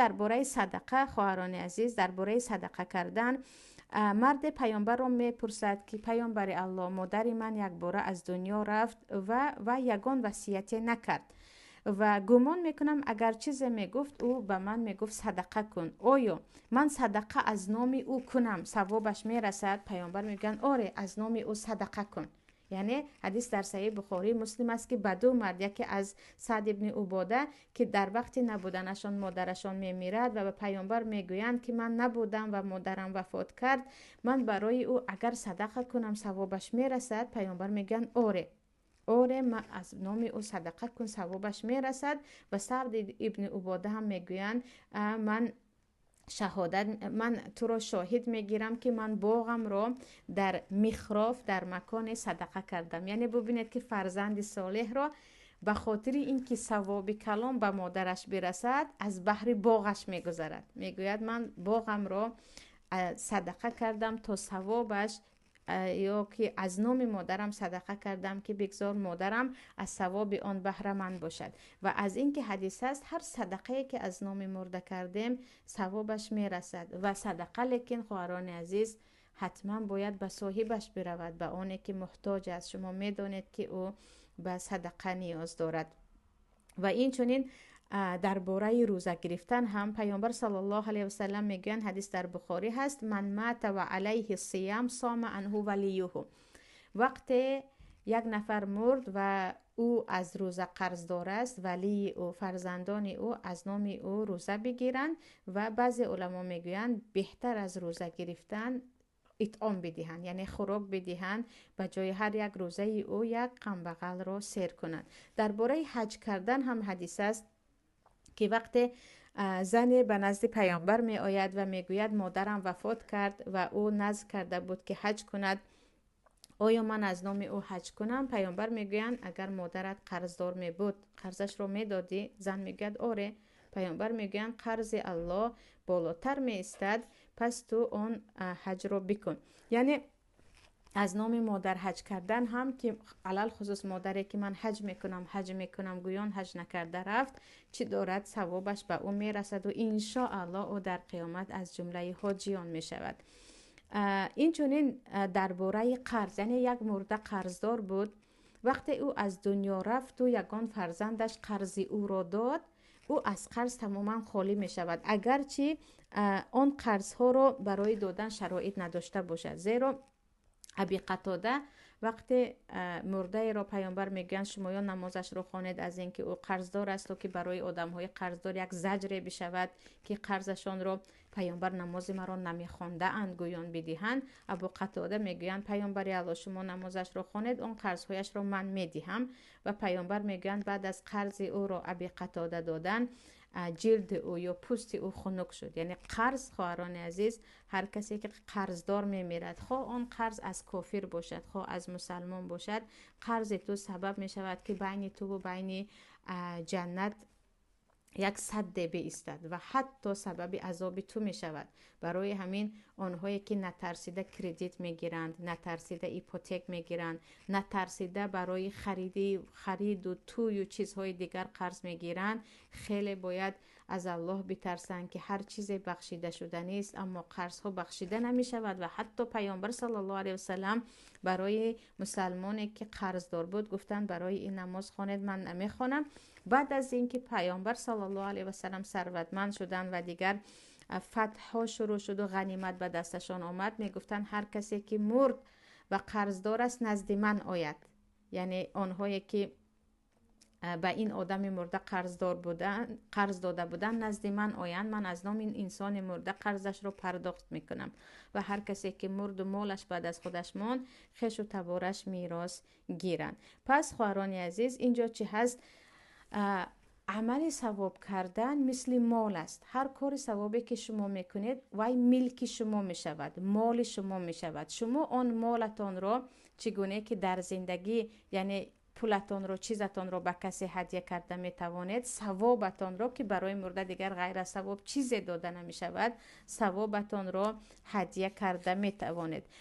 Дар бораи садақа, хоҳарони азиз, дар бораи садақа кардан марде паёмбарро мепурсад, ки паёмбари Аллоҳ, модари ман якбора аз дунё рафт ва ягон васияте накард ва гумон мекунам, агар чизе мегуфт, ӯ ба ман мегуфт: садақа кун. Оё ман садақа аз номи ӯ кунам, савобаш мерасад? Паёмбар мегӯянд: оре, аз номи ӯ садақа кун. Яъне ҳадис дар Саҳеҳи Бухорӣ, Муслим аст, ки ба ду мард, яке аз Саъд ибни Убода, ки дар вақти набуданашон модарашон мемирад ва ба паёмбар мегӯянд, ки ман набудам ва модарам вафот кард, ман барои ӯ агар садақа кунам, савобаш мерасад? Паёмбар мегӯянд: оре, оре, аз номи ӯ садақа кун, савобаш мерасад. Ва Саъд ибни Убода ҳам мегӯянд: ман шаҳодат, ман туро шоҳид мегирам, ки ман боғамро дар Михроф, дар маконе садақа кардам. Яъне бубинед, ки фарзанди солеҳро ба хотири ин ки савоби калом ба модараш бирасад, аз баҳри боғаш мегузарад, мегӯяд: ман боғамро садақа кардам то савобаш, ё ки аз номи модарам садақа кардам, ки бигзор модарам аз савоби он баҳраманд бошад. Ва аз ин ки ҳадис аст, ҳар садақае ки аз номи мурда кардем, савобаш мерасад. Ва садақа, лекин, хоҳарони азиз, ҳатман бояд ба соҳибаш биравад, ба оне ки муҳтоҷ аст. Шумо медонед, ки ӯ ба садақа ниёз дорад. Ва инчунин дар бораи рӯза гирифтан ҳам паёмбар саллаллоҳу алайҳи васаллам мегӯянд, ҳадис дар Бухорӣ ҳаст: ман мата ва алайҳи сиям сома анҳу валиюҳу. Вақте як нафар мурд ва ӯ аз рӯза қарздор аст, валии ӯ, фарзандони ӯ аз номи ӯ рӯза бигиранд. Ва баъзе уламо мегӯянд, беҳтар аз рӯза гирифтан итъом бидиҳанд, яъне хӯрок бидиҳанд, ба ҷои ҳар як рӯзаи ӯ як камбағалро сер кунанд. Дар бораи ҳаҷ кардан ҳам ҳадис аст, ки вақте зане ба назди паёмбар меояд ва мегӯяд: модарам вафот кард ва ӯ назр карда буд, ки ҳаҷ кунад, оё ман аз номи ӯ ҳаҷ кунам? Паёмбар мегӯянд: агар модарат қарздор мебуд, қарзашро медодӣ? Зан мегӯяд: оре. Паёмбар мегӯянд: қарзи Аллоҳ болотар меистад, пас ту он ҳаҷро бикун. Яъне аз номи модар ҳаҷ кардан ҳам, ки алалхусус модаре ки ман ҳаҷ мекунам, ҳаҷ мекунам гӯён ҳаҷ накарда рафт, чӣ дорад, савобаш ба ӯ мерасаду иншоаллоҳ ӯ дар қиёмат аз ҷумлаи ҳоҷиён мешавад. Инчунин дар бораи қарз, яъне як мурда қарздор буд. Вақте ӯ аз дунё рафту ягон фарзандаш қарзи ӯро дод, ӯ аз қарз тамоман холӣ мешавад, агарчи он қарзҳоро барои додан шароит надошта бошад. Зеро Аби Қатода вақте мурдаеро паёмбар мегӯянд: шумоён намозашро хонед, аз ин ки ӯ қарздор асту ки барои одамҳои қарздор як заҷре бишавад, ки қарзашонро паёмбар намози маро намехондаанд гӯён бидиҳанд. Абу Қатода мегӯянд: паёмбари Алло, шумо намозашро хонед, он қарзҳояшро ман медиҳам. Ва паёмбар мегӯянд, баъд аз қарзи ӯро Аби Қатода додан, ҷилди ӯ ё пӯсти ӯ хунук шуд. Яъне қарз, хоҳарони азиз, ҳар касе ки қарздор мемирад, хоҳ он қарз аз кофир бошад, хоҳ аз мусалмон бошад, қарзи ту сабаб мешавад, ки байни туву байни ҷаннат як садде биистад ва ҳатто сабаби азоби ту мешавад. Барои ҳамин онҳое ки натарсида кредит мегиранд, натарсида ипотек мегиранд, натарсида барои хариду тӯю чизҳои дигар қарз мегиранд, хеле бояд аз Аллоҳ битарсанд, ки ҳар чизе бахшида шуданист, аммо қарзҳо бахшида намешавад. Ва ҳатто паёмбар саллаллоҳу алайҳи васаллам барои мусалмоне ки қарздор буд гуфтанд: барои ин намоз хонед, ман намехонам. Баъд аз ин ки паёмбар саллаллоҳу алайҳи васаллам сарватманд шуданд ва дигар фатҳҳо шурӯъ шуду ғанимат ба дасташон омад, мегуфтанд: ҳар касе ки мурд ва қарздор аст, назди ман ояд. Яъне онҳое ки ба ин одами мурда қарздор буданд, қарз дода буданд, назди ман оянд, ман аз номи ин инсони мурда қарзашро пардохт мекунам. Ва ҳар касе ки мурду молаш баъд аз худаш монд, хешу табораш мерос гиранд. Пас, хоҳарони азиз, инҷо чӣ ҳаст? Амали савоб кардан мисли мол аст. Ҳар кори савобе ки шумо мекунед, вай милки шумо мешавад, моли шумо мешавад. Шумо он молатонро чӣ гуне ки дар зиндагӣ, яъне пулатонро, чизатонро ба касе ҳадя карда метавонед, савобатонро, ки барои мурда дигар ғайр аз савоб чизе дода намешавад, савобатонро ҳадя карда метавонед.